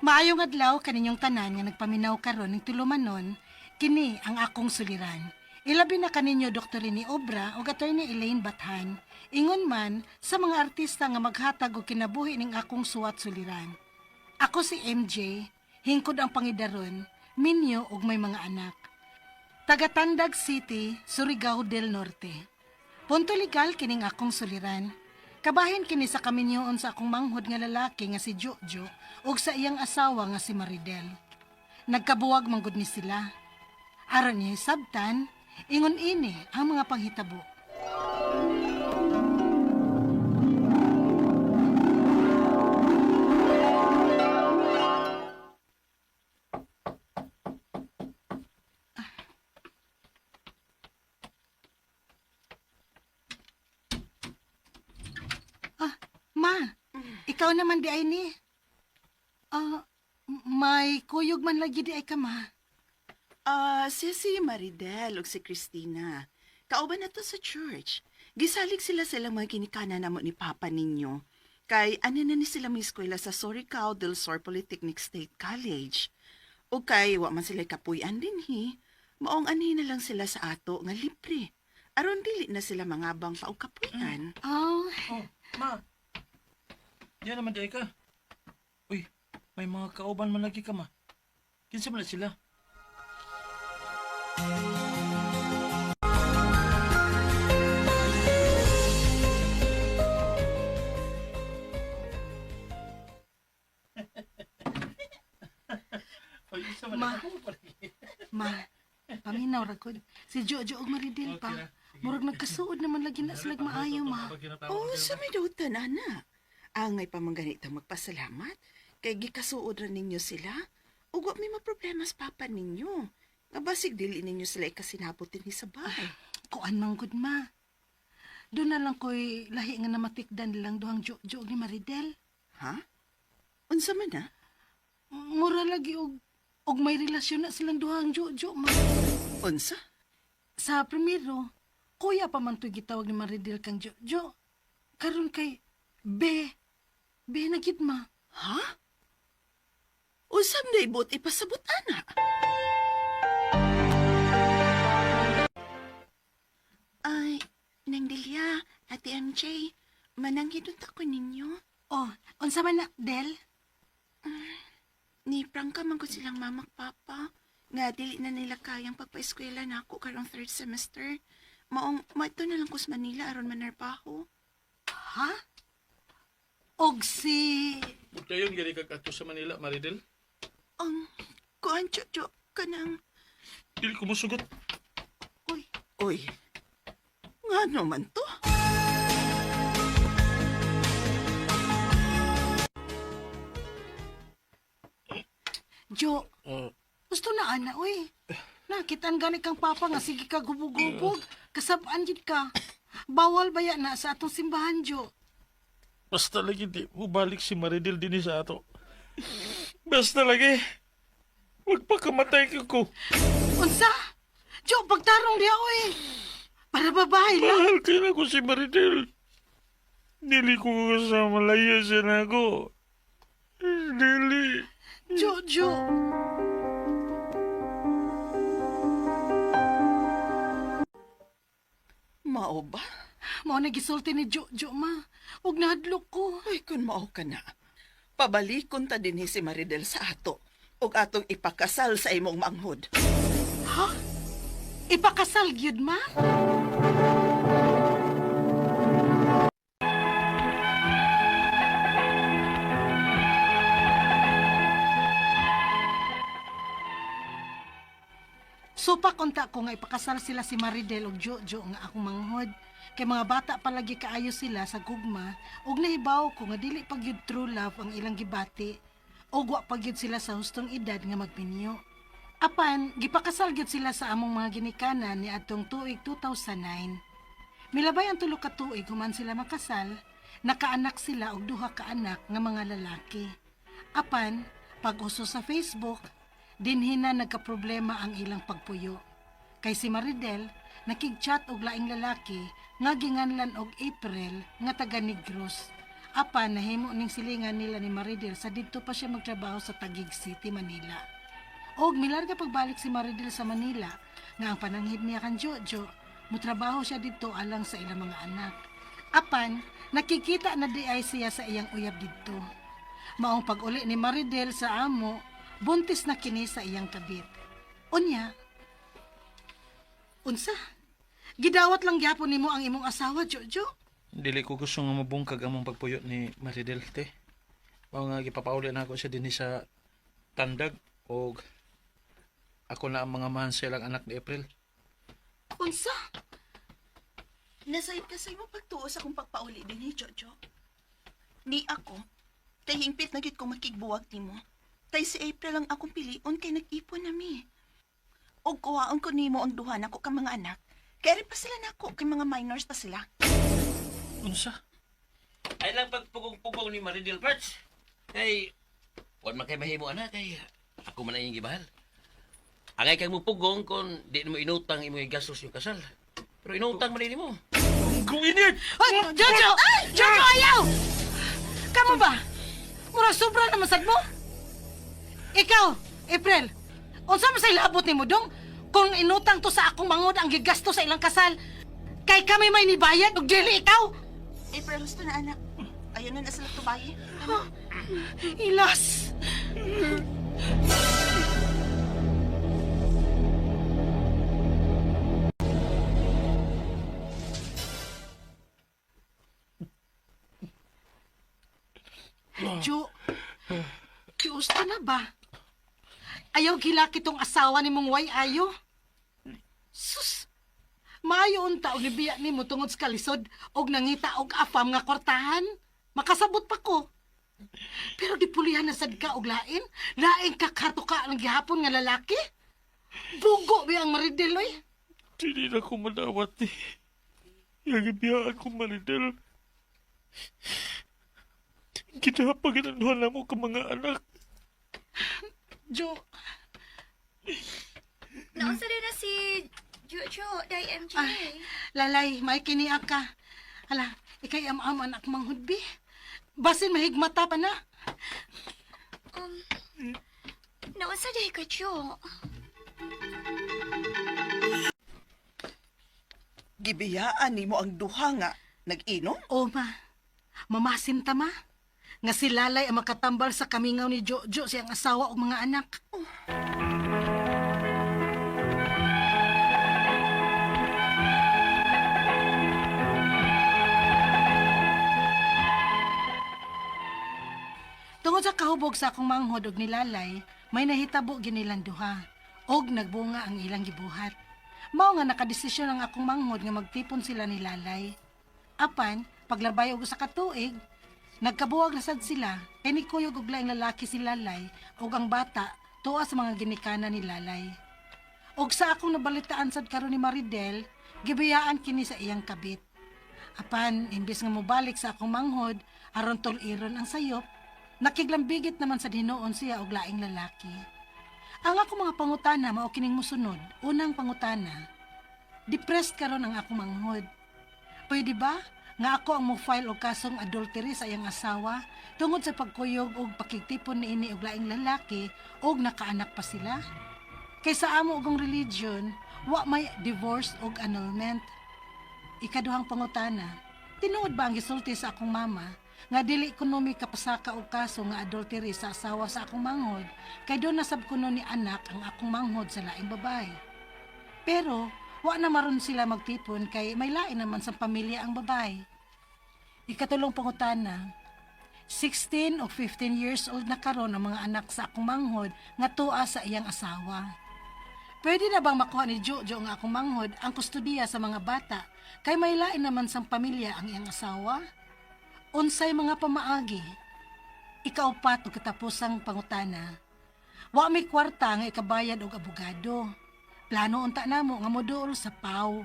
Maayong adlaw kaninyong tanan nga nagpaminaw karon ning tulumanon, kini ang akong suliran. Ilabi na kaninyo Dr. Rene Obra ug Attorney Elaine Bathan. Ingon man sa mga artista nga maghatag og kinabuhi ning akong suwat suliran. Ako si MJ, hingkod ang pangidaron, minyo ug may mga anak. Taga Tandag City, Surigao del Norte. Punto legal kining akong suliran. Kabahin kini sa kaminyoon sa akong manghod nga lalaki nga si Jojo ug sa iyang asawa nga si Maridel. Nagkabuwag manggod ni sila. Aron niya sabtan, ingon ini ang mga panghitabo. Ah, ma, ikaw naman di ay ni. Ah, may kuyog man lagi di ay ka, ma. Ah, siya si Maridel ug si Christina. Kauban na to sa church. Gisalig sila sa ilang mga ginikanan namo ni Papa ninyo. Kay ano na ni sila may eskwela sa Surigao del Sur Polytechnic State College. O kay wa man sila kapuy-an dinhi. Maong anhi na lang sila sa ato nga libre. Aron dili na sila mangabang pa og kapuy-an. Oh, Oh, ma. Diyan naman di ka. Uy, may mga kauban man lagi ka, ma. Kinsa man na sila? Uy, isa man Ma. ako pa lagi. Ma, paminaw ra gud. Si Jojo ug Maridel pa. Okay ra. Sige. Murag nagkasuod naman lagi na sila maayo, ma. Oh, sa may dautan, ana. Angay pa man ganito magpasalamat. Kay gikasuod ra ninyo sila. Ug wa may maproblema sa papa ninyo. Nga basig dili ninyo sila ikasinabot dinhi sa bahay. Kuan man gud, ma. Doon na lang ko'y lahi nga namatikdan lang duhang Jojo ug ni Maridel. Ha? Unsa man na? Mura lagi og may relasyon na silang duhang Jojo, ma. Unsa? Sa primero, kuya pa man to'y gitawag ni Maridel kang Jojo. Karon kay be. Be na gid, ma. Ha? Usam na ibot ipasabot ana. Ay, Nang Delia, Ate MJ, mananghidot ako ninyo. Oh, unsa man na, Del? Ni prangka man ko silang mamak papa. Nga dili na nila kayang pagpaeskwela na ako karong third semester. Maong maito na lang ko sa Manila aron manarbaho. Ha? Og si... Dayon gani ka kadto sa Manila, Maridel. Ang kuan Jojo kanang Dili ko mosugot. Uy, oy. Ngano man to? Jo, Oh, gusto na ana, uy. Nakitaan gani kang papa nga sige ka gubog-gubog. Kasabaan gid ka. Bawal baya na sa atong simbahan, Jo. Basta lagi di balik si Maridel dinhi sa ato. Basta lagi. Magpakamatay ka ko. Unsa? Jo, pagtarong diha, uy. Para babae lang. Mahal kayo na ko si Maridel. Dili ko kasama layo siya na ako. Dili. Jo, Jo. Mao ba? Mao na gisulti ni Jo, Jo, ma. Ug nahadlok ko. Ay kun mao ka na. Pabalikon ta dinhi si Maridel sa ato ug atong ipakasal sa imong manghod. Ha? Ipakasal gyud, ma? Supa konta ko nga ipakasal sila si Maridel ug Jojo nga akong manghod. Kay mga bata palagi kaayo sila sa gugma ug nahibaw ko nga dili pa gyud true love ang ilang gibati ug wa pa gyud sila sa hustong edad nga magminyo. Apan gipakasal gyud sila sa among mga ginikanan ni adtong tuig 2009. Milabay ang tulo ka tuig human sila makasal, nakaanak sila og duha ka anak nga mga lalaki. Apan, pag uso sa Facebook, dinhi na nagkaproblema ang ilang pagpuyo. Kay si Maridel, nakig-chat og laing lalaki nga ginganlan og April nga taga Negros. Apan nahimo ning silingan nila ni Maridel sa didto pa siya magtrabaho sa Taguig City, Manila. Og milarga pagbalik si Maridel sa Manila nga ang pananghid niya kan Jojo, mutrabaho siya didto alang sa ilang mga anak. Apan nakikita na di ay siya sa iyang uyab didto. Maong pag-uli ni Maridel sa amo, buntis na kini sa iyang kabit. Unya, unsa? Gidawat lang gyapon nimo ang imong asawa, Jojo? Dili ko gusto nga mabungkag among pagpuyot ni Maridel, te. Mao nga gipapauli na ako siya dinhi sa Tandag og ako na ang mga mahan sa ilang anak ni April. Unsa? Nasayop ka sa imong pagtuo sa akong pagpauli din ni Jojo. Ni ako, kay hingpit na gyud ko makigbuwag nimo. Kay si April ang akong pilion kay nag-ipon nami. Og kuhaon ko nimo ang duha nako ka mga anak. Kay rin pa sila nako kay mga minors pa sila. Unsa? Ay lang pagpugong-pugong ni Maridel Parts. Kay, huwag man kay mahimo ana, kay ako man ang iyong gibahal. Angay kang mupugong kung di mo inutang imo gastos yung kasal. Pero inutang man din mo. Kung init! Hoy, Jojo! Jojo, ayaw! Kamo ba? Mura sobra na masad mo? Ikaw, April, unsa man sa ilabot nimo dong? Kung inutang to sa akong mangod ang gigasto sa ilang kasal, kay kami may nibayad ug dili ikaw. April, husto na anak. Ayun na na sila tubayi. Ilas. Jo, kiusto na ba? Ayaw gilaki tong asawa ni mong way ayo. Sus! Maayo unta og nibiya nimo tungod sa kalisod og nangita og afam nga kwartahan. Makasabot pa ko. Pero di pulihan na sad ka og lain. Lain ka katuka ang gihapon nga lalaki. Bugo bi ang Maridel oy. Dili na ko madawat eh. Yang ibiyaan ko Maridel. Ginapaginanduhan na mo ka mga anak. Jo, Naunsa din na si Jojo, day MJ. Ay. Lalay, may kiniak ka. Hala, ikay am-am anak manghudbi. Basin mahigmata pa na. Um, naunsa day ka, Jo? Gibiyaan nimo ang duha nga nag-inom? O ma, mamasim ta ma. Nga si Lalay ang makatambal sa kamingaw ni Jojo siyang asawa ug mga anak. Tungod sa kahubog sa akong manghod og nilalay, may nahitabo ginilang duha og nagbunga ang ilang gibuhat. Mao nga nakadesisyon ang akong manghod nga magtipon sila ni Lalay. Apan, paglabay og usa ka tuig, nagkabuwag na sad sila kay nikuyog og laing lalaki si Lalay ug ang bata tuwa sa mga ginikanan ni Lalay. Og sa akong nabalitaan sad karon ni Maridel, gibiyaan kini sa iyang kabit. Apan, imbes nga mobalik sa akong manghod, aron tul-iron ang sayop, nakiglambigit naman sa hinuon siya og laing lalaki. Ang akong mga pangutana mao kining mosunod. Unang pangutana, depressed karon ang akong manghod. Pwede ba nga ako ang mo-file og kasong adultery sa iyang asawa tungod sa pagkuyog og pakigtipon niini og laing lalaki og nakaanak pa sila? Kay sa amo ogong religion, wa may divorce og annulment. Ikaduhang pangutana, tinuod ba ang gisulti sa akong mama nga dili kuno mi kapasaka og kaso nga adultery sa asawa sa akong manghod kay doon nasab kuno ni anak ang akong manghod sa laing babae. Pero wa na maron sila magtipon kay may lain naman sa pamilya ang babae. Ikatulong pangutana, 16 o 15 years old na karon ang mga anak sa akong manghod nga tuwa sa iyang asawa. Pwede na bang makuha ni Jojo nga akong manghod ang kustudiya sa mga bata kay may lain naman sang pamilya ang iyang asawa? Unsay mga pamaagi? Ikaupat og katapusang pangutana. Wa may kwarta nga ikabayad og abogado. Plano unta namo nga moduol sa PAW.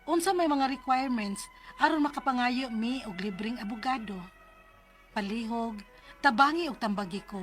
Unsa may mga requirements aron makapangayo mi og libreng abogado. Palihog, tabangi og tambagi ko.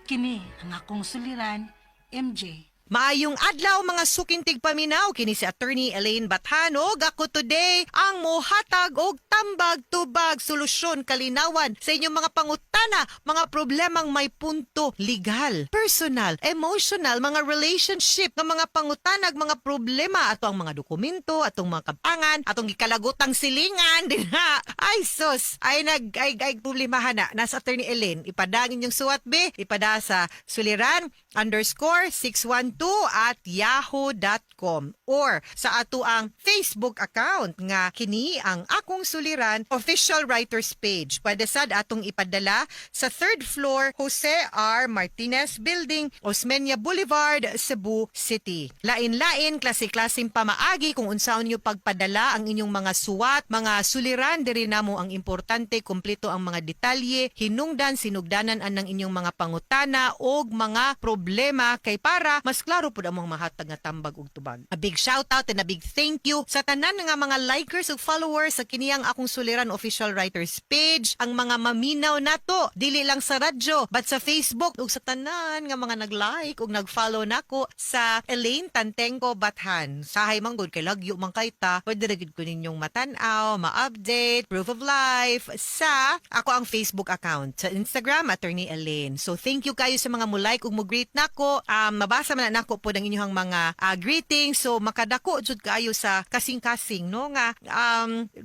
Kini ang akong suliran, MJ. Maayong adlaw mga suking tigpaminaw kini si Attorney Elaine Bathano ug ako today ang mohatag og Tambag, tubag, solusyon, kalinawan sa inyong mga pangutana, mga problemang may punto legal, personal, emotional, mga relationship, nga mga pangutanag, mga problema, ato ang mga dokumento, atong mga kapangan, atong gikalagutang silingan, dinha. Ay sus, ay nag ay, ay problemahan na. Nasa Attorney Elaine, ipadangin yung suwat be, ipada sa suliran_612@yahoo.com or sa ato ang Facebook account nga kini ang Akong Suliran Official Writers Page. Pwede sad atong ipadala sa third floor, Jose R. Martinez Building, Osmeña Boulevard, Cebu City. Lain-lain, klase-klaseng pamaagi kung unsaon niyo pagpadala ang inyong mga suwat, mga suliran diri namo. Ang importante, kumpleto ang mga detalye, hinungdan, sinugdanan anang inyong mga pangutana og mga problema kay para mas klaro pud among mahatag nga tambag ug tubag. A big shout out and a big thank you sa tanan nga mga likers ug followers sa kiniyang Akong Suliran Official Writers Page, ang mga maminaw nato dili lang sa radyo but sa Facebook, ug sa tanan nga mga nag-like ug nag-follow nako sa Elaine Tantengco Bathan. Sahay man gud kay lagyo man kay ta, pwede ra gid ko ninyong matan-aw, ma-update, proof of life sa ako ang Facebook account. Sa Instagram, Attorney Elaine. So thank you kayo sa mga mo like ug mo greet nako. Mabasa man na nako po ng inyong mga greetings. So makadako jud kaayo sa kasing-kasing, no, nga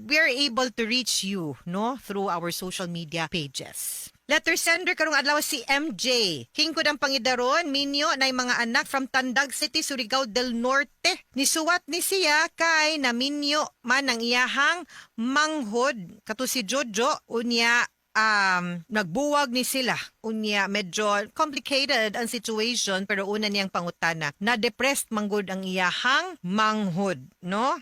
we are able to reach you, no, through our social media pages. Letter sender karong adlaw si MJ. Hingkod ang pangidaron, minyo na mga anak, from Tandag City, Surigao del Norte. Nisuwat ni siya kay naminyo man ang iyahang manghod kato si Jojo, unya nagbuwag ni sila. Unya medyo complicated ang situation, pero una niyang pangutana, na-depressed manggod ang iyahang manghod, no?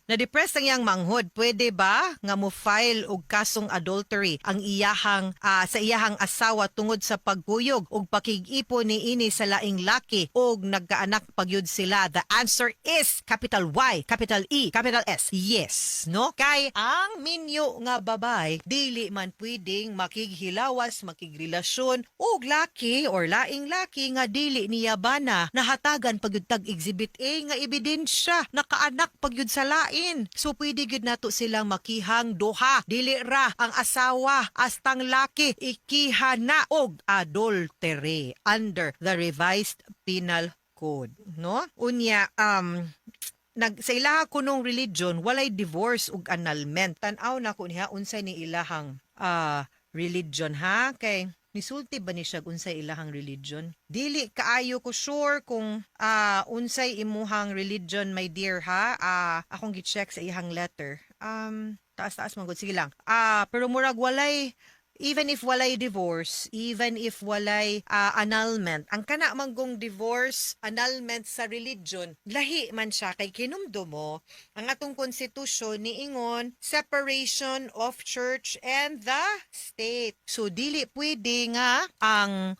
Na-depressed ang iyang manghod, pwede ba nga mo file og kasong adultery ang iyahang sa iyahang asawa tungod sa pagkuyog og pakig-ipon ni ini sa laing laki og nagkaanak pagyud sila? The answer is capital Y, capital E, capital S. Yes, no? Kay ang minyo nga babay dili man pwedeng makighilawas, makigrelasyon og laki or laing laki nga dili niya bana. Nahatagan pagyud tag Exhibit A nga ebidensya, nakaanak pagyud sa lain. So pwede gyud nato silang makihang duha. Dili ra ang asawa, astang laki ikiha na og adultery under the Revised Penal Code, no? Unya nag sa ilaha kunong religion walay divorce ug annulment. Tan-aw na ko niya unsay ni ilahang religion ha, kay nisulti ba ni siya unsay ilahang religion? Dili kaayo ko sure kung unsay imuhang religion, my dear, ha. Akong gi-check sa iyang letter. Taas-taas man gud, sige lang. Pero murag walay, even if walay divorce, even if walay annulment, ang kana manggong divorce, annulment sa religion, lahi man siya kay kinumdum mo, ang atong konstitusyon niingon separation of church and the state. So dili pwede nga ang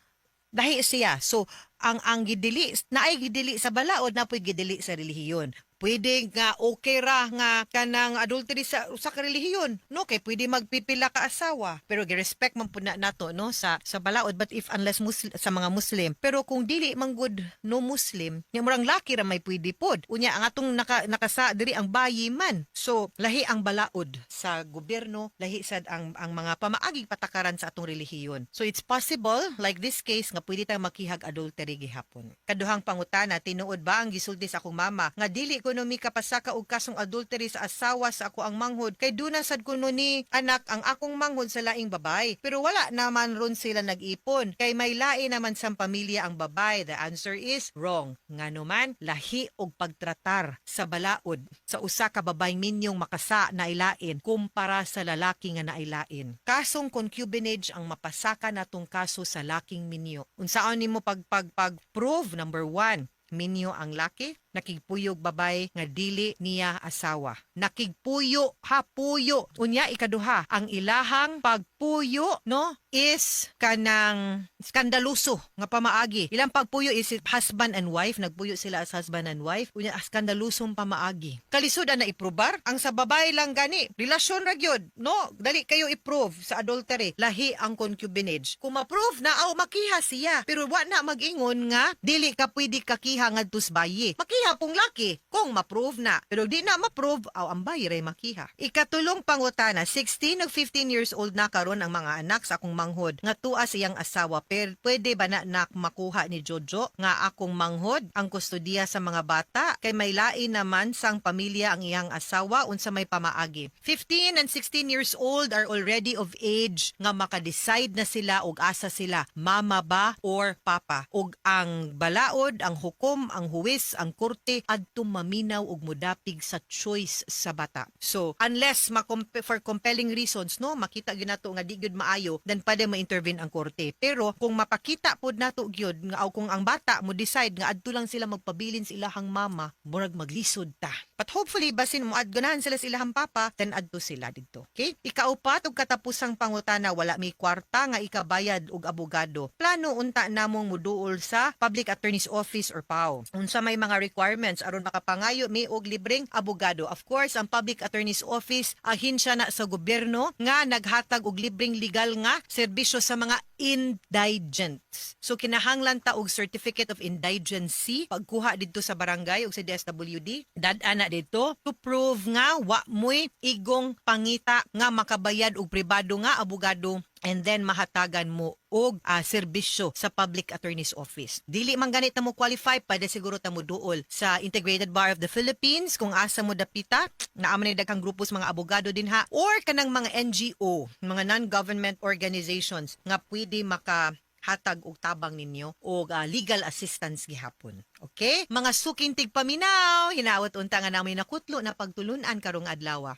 dahi siya. So ang gidili naay gidili sa balaod, na po'y gidili sa relihiyon. Pwede nga okay ra nga kanang adultery sa usa ka relihiyon, no, kay pwede magpipila ka asawa. Pero gi-respect man pud na nato, no, sa balaod, but if unless Muslim, sa mga Muslim. Pero kung dili man gud, no, Muslim, nya murang laki ra may pwede pod. Unya ang atong nakasa diri ang bayi man. So lahi ang balaod sa gobyerno, lahi sad ang mga pamaaging patakaran sa atong relihiyon. So it's possible, like this case, nga pwede tayong makihag adultery gihapon. Kaduhang pangutana, tinuod ba ang gisulti sa akong mama nga dili kuno mi kapasaka og kasong adultery sa asawa sa ako ang manghod kay duna sad kuno ni anak ang akong manghod sa laing babay, pero wala naman ron sila nag-ipon kay may lain naman sa pamilya ang babay? The answer is wrong. Ngano man, lahi og pagtratar sa balaod sa usa ka babaeng minyong makasa na ilain kumpara sa lalaki nga nailain. Kasong concubinage ang mapasaka natong kaso sa laking minyo. Unsaon nimo pag pag pag prove? Number one, minyo ang laki, nakigpuyog babay nga dili niya asawa. Nakigpuyo ha, puyo. Unya ikaduha, ang ilahang pagpuyo, no, is kanang skandaluso nga pamaagi. Ilang pagpuyo is husband and wife, nagpuyo sila as husband and wife. Unya skandalusong pamaagi. Kalisod na iprobar ang sa babae lang gani. Relasyon ra gyud, no? Dali kayo i-prove sa adultery. Lahi ang concubinage. Kung ma-prove na aw makiha siya, pero wa na mag-ingon nga dili ka pwede kakiha ngadto sa bayi. Makiha Makiha pong laki kung ma-prove na. Pero di na ma-prove, aw, ang bayi ray makiha. Ikatulong pangutana, 16 ug 15 years old na karon ang mga anak sa akong manghod nga tuwa sa iyang asawa. Pero pwede ba na nak makuha ni Jojo nga akong manghod ang kustodiya sa mga bata kay may lain naman sang pamilya ang iyang asawa? Unsa may pamaagi? 15 and 16 years old are already of age nga makadecide na sila og asa sila, mama ba or papa. Og ang balaod, ang hukom, ang huwes, ang korte adto maminaw og modapig sa choice sa bata. So, unless for compelling reasons, no, makita gyud nato nga di gyud maayo, then pwede ma-intervene ang korte. Pero kung mapakita pod nato gyud nga aw kung ang bata mo decide nga adto lang sila magpabilin sa ilahang mama, murag maglisod ta. But hopefully basin mo ganahan sila sa ilahang papa, then adto sila didto. Okay? Ikaupat ug katapusang pangutana, wala may kwarta nga ikabayad og abogado. Plano unta namong muduol sa Public Attorney's Office or PAO. Unsa may mga requirements aron makapangayo mi og libreng abogado? Of course, ang Public Attorney's Office, ahensya na sa gobyerno nga naghatag og libreng legal nga serbisyo sa mga indigents. So kinahanglan ta og certificate of indigency pagkuha didto sa barangay ug sa DSWD. Dad-a na didto to prove nga wa mo'y igong pangita nga makabayad og pribado nga abogado and then mahatagan mo og serbisyo sa Public Attorney's Office. Dili man ganit na mo qualify, pwede siguro ta mo duol sa Integrated Bar of the Philippines kung asa mo dapita, naa man ni daghang grupo sa mga abogado din ha, or kanang mga NGO, mga non-government organizations nga pwede maka hatag og tabang ninyo og legal assistance gihapon. Okay? Mga suking tigpaminaw, hinaot unta nga namin nakutlo na pagtulunan karong adlaw.